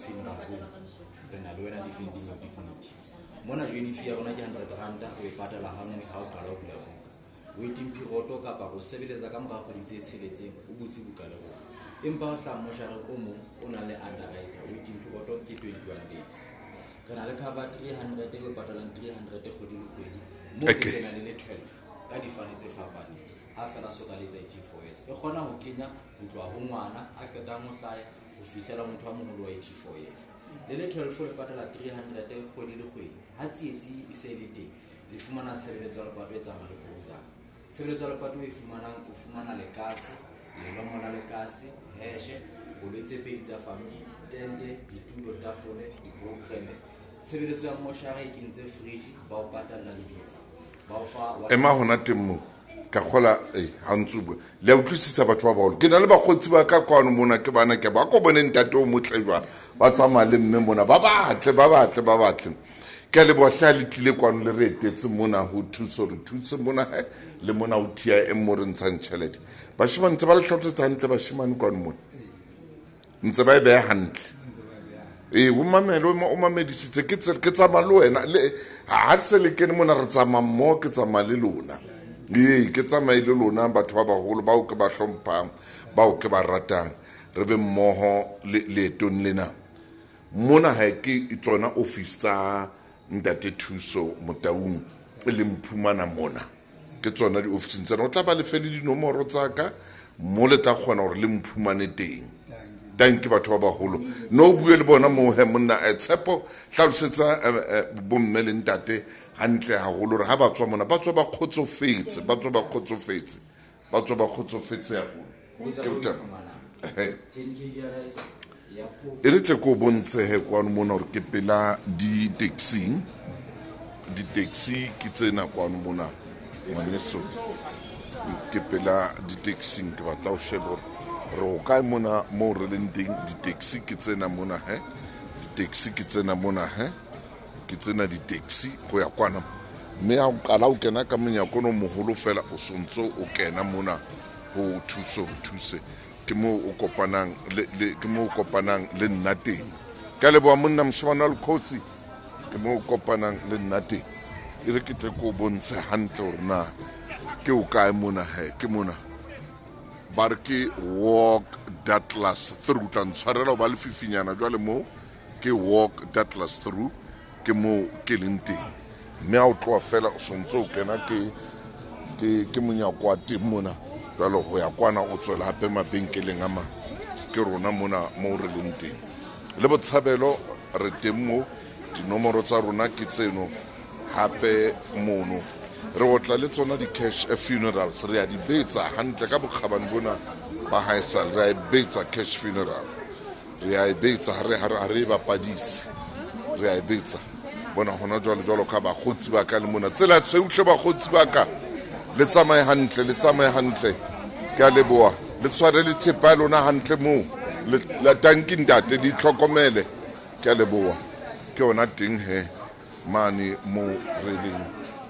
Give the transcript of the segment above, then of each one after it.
Funeral Home, re na le wena Defending Your Dignity. Mona joining fee ya rona ke 100 ranta, o e patala hanngwe ha o qala ho bula buka. Waiting period kapa ho sebeletsa ka mora kgwedi tse tsheletseng o butse buka le rona. Empa ho hlaha moshareng o mong o nang le underwriter, waiting period ke 21 days. Re na le cover 300 e o patalang 300 kgwedi le kgwedi, moo re kena le le 12 ka difane tse fapaneng. Ha fela so ka letsa 84 years, e kgona ho kenya ho tloha ho ngwana a qetang ho hlaya ho fihlela motho a moholo wa 84 years. Le le 12 le patala 300 kgwedi le kgwedi. Ha tsietsi e se le teng, le fumana tshebeletso ya lepato e tsamaya le grocery. Tshebeletso ya lepato e fumanang, o fumana lekase, lelomo la lekase, heshe, koloi tse pedi tsa family, tente, ditulo, tafole, diprogramme. Tshebeletso ya moshara e kentse fridge, ba o patalla lebitla, ba o fa Ema hona teng moo ka kgola e ha ntse o bua le a utlwisisa batho ba baholo. Ke na le bakgotsi ba ka kwano mona, ke bana ke ba ko bone ntate o motle jwang, ba tsamaya le mme mona, ba batle ba batle ba batle. Ke a leboha hle ha le tlile kwano le re etetse mona ho thuso, re thuse mona he le mona ho TIM mo re ntshang tjhelete. Bashemane ntse ba le hlophisetsa hantle bashemane kwano mona, ntse ba e beha hantle. Ee, o mamele, o mamedisitse. Ke tsamaya le wena le ha se le kene mona, re tsamaya mmoho, ke tsamaya le lona. Ee, ke tsamaye le lona batho ba baholo bao ke ba hlomphang, bao ke ba ratang, re be mmoho leetong lena. Mona ha ke tsona office tsa ntate Thuso Motaung e leng mphumana mona, ke tsona di-officing tsena. O tla ba lefe le dinomoro tsa ka mo le tla kgona hore le mphumane teng. Tanki batho ba baholo, no o bue le bona moo he monna. Tshepo, hlalosetsa bomme le ntate hantle haholo hore ha ba tswa mona ba tswa ba kgotsofetse, ba tswa ba kgotsofetse, ba tswa ba kgotsofetse haholo. Ke o taba. Ehe. 10 kg ya rice ya phofo. E re tle ko bontshe he kwano mona hore ke pela di-taxing. Di-taxi ke tsena kwano mona ngwaneso, ke pela di-taxing. Ke batla ho sheba hore re ho kae mona moo re leng teng. Di-taxi ke tsena mona he, di-taxi ke tsena mona he, ke tsena di-taxi ho ya kwana. Mme ha o qala o kena ka monyako ono moholo fela, o sontso o kena mona ho thuso, ho thuse, ke moo o kopanang le, le, ke moo o kopanang le nna teng. Ke a leboha monna moshemane wa Lekgosi, ke moo o kopanang le nna teng. E re ke tle ke o bontshe hantle hore na ke o kae mona he. Ke mona ba re ke walk Douglas through, tla ntshwarela ho ba lefifinyana jwale moo. Ke walk Douglas through, ke moo ke leng teng. Mme ha o tloha fela o sontso o kena ke monyako wa teng mona. Jwale ho ya kwana o tswela hape mabenkeleng a mang. Ke rona mona moo re leng teng. Le Botshabelo re teng moo, dinomoro tsa rona ke tseno hape mono. Re otla le tsona di-cash funerals, re a di betsa hantle ka bokgabane bona ba haesale, re a e betsa cash funeral, re a e betsa, ha re e bapadise, re a e betsa. Bona hona jwale jwalo ka bakgotsi ba ka le mona tsela tshweu hle bakgotsi ba ka, le tsamaye hantle, le tsamaye hantle. Ke a leboha, le tshware le thepa ya lona hantle moo, la tanki ntate, di itlhokomele. Ke a leboha, ke yona teng he mane moo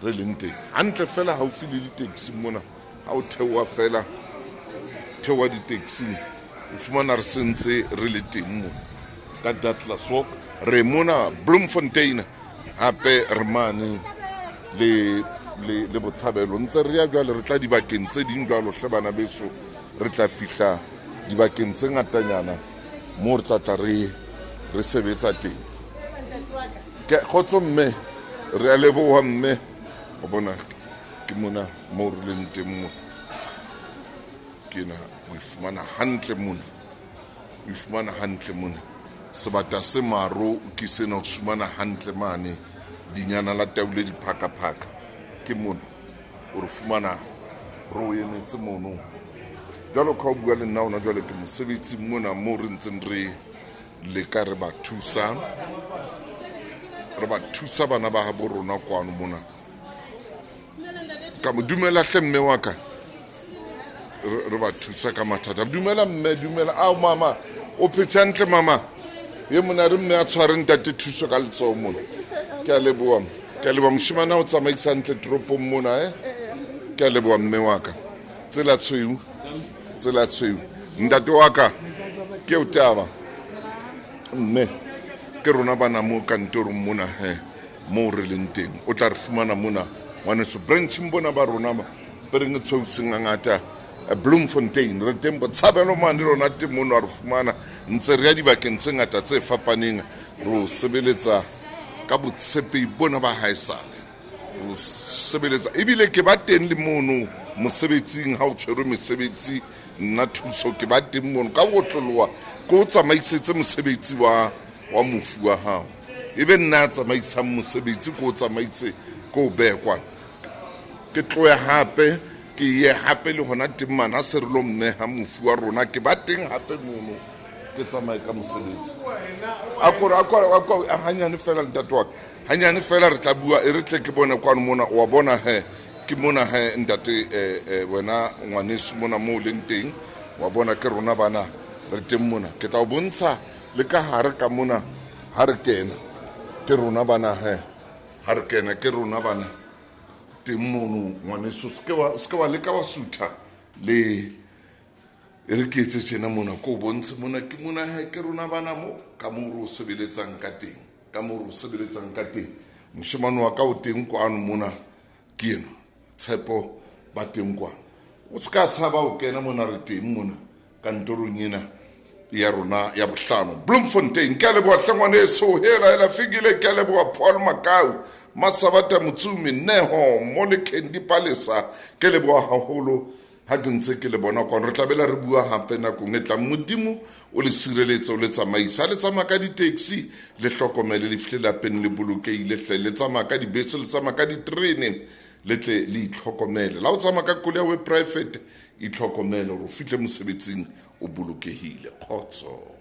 re leng teng hantle fela haufi le di-taxi mona. Ha o theoha fela, theoha di-taxing, o fumana re sentse re le teng mona ka Douglas Walk. Re mona Bloemfontein, hape re mane le Botshabelo. Ntse re ya jwale, re tla dibakeng tse ding jwalo hle bana beso, re tla fihla dibakeng tse ngatanyana moo re tla tla re sebetsa teng. Ke kgotso mme, re a leboha mme. O bona ke mona moo re leng teng mo. Ke na o fumana hantle mona, o fumana hantle mona. Sebata se maro ke sena, o fumana hantle mane dinyana la tau le diphakaphaka. Ke mona o re fumana re o emetse mono. Jwalo ka o bua le nna hona jwale, ke mosebetsing mona moo re ntseng re leka re ba thusa, re ba thusa bana ba habo rona kwano mona. Ka mo dumela hle mme wa ka, re ba thusa ka mathata. Dumela mme, dumela. Ao mama, o phetse hantle mama? Ye mona re mme a tshware ntate Thuso ka letsoho mona. Ke a leboha, ke a leboha moshemane a o tsamaisa hantle toropong mona, eh? Ke a leboha mme wa ka. Tsela tshweu, tsela tshweu. Ntate wa ka, ke o taba. Mme ke rona bana mo kantorong mona he moo re leng teng. O tla re fumana mona ngwaneso brancheng bona ba rona ba re tshweuseng ngata Bloemfontein. Re teng Botshabelo mane rona teng mono, a re fumana ntse re ya dibakeng tse ngata tse fapaneng. Re o sebeletsa ka botshepehi bona ba haesale, o sebeletsa ebile ke ba teng le mono mosebetsing. Ha o tshwerwe mesebetsi, nna Thuso ke ba teng mono ka ho otloloha, ke o tsamaisetse mosebetsi wa mofu wa hao, ebe nna a tsamaisang mosebetsi, ke o tsamaise, ke o behe kwana, ke tlohe hape ke ye hape le hona teng mane. Ha se re lo mmeha mofu wa rona, ke ba teng hape mono, ke tsamaye ka mosebetsi. Akore hanyane fela, ntate wa ka, hanyane fela re tla bua. E re tle ke bone kwano mona. Wa bona he, ke mona he ntate, wena ngwaneso mona moo leng teng. Wa bona, ke rona bana re teng mona. Ke tla o bontsha le ka hare ka mona. Ha re kena, ke rona bana he. Ha re kena, ke rona bana teng mono ngwaneso. Se ke wa leka wa sutha le. E re ke etse tjena mona, ko o bontshe mona. Ke mona he, ke rona bana mo, ka moo re o sebeletsang ka teng, ka moo re o sebeletsang ka teng. Moshemane wa ka o teng kwano mona, ke ena Tshepo, ba teng kwano. O se ka tshaba o kena mona, re teng mona kantorong ena ya rona ya bohlano Bloemfontein. Ke a leboha hle ngwaneso. Hela hela fikile. Ke a leboha Paul Makau, Masabata Motsumi, Neho mo le Candy Palesa. Ke leboha haholo ha ke ntse ke le bona kwano. Re tlabela re bua hape nakong e tlang. Modimo o le sireletse, o le tsamaisa. Ha le tsamaya ka di-taxi, le hlokomele le fihle lapeng le bolokehile hle. Le tsamaya ka dibese, le tsamaya ka diterene, le tle le itlhokomele. La o tsamaya ka koloi ya we private, itlhokomele hore o fihle mosebetsing o bolokehile. Kgotso.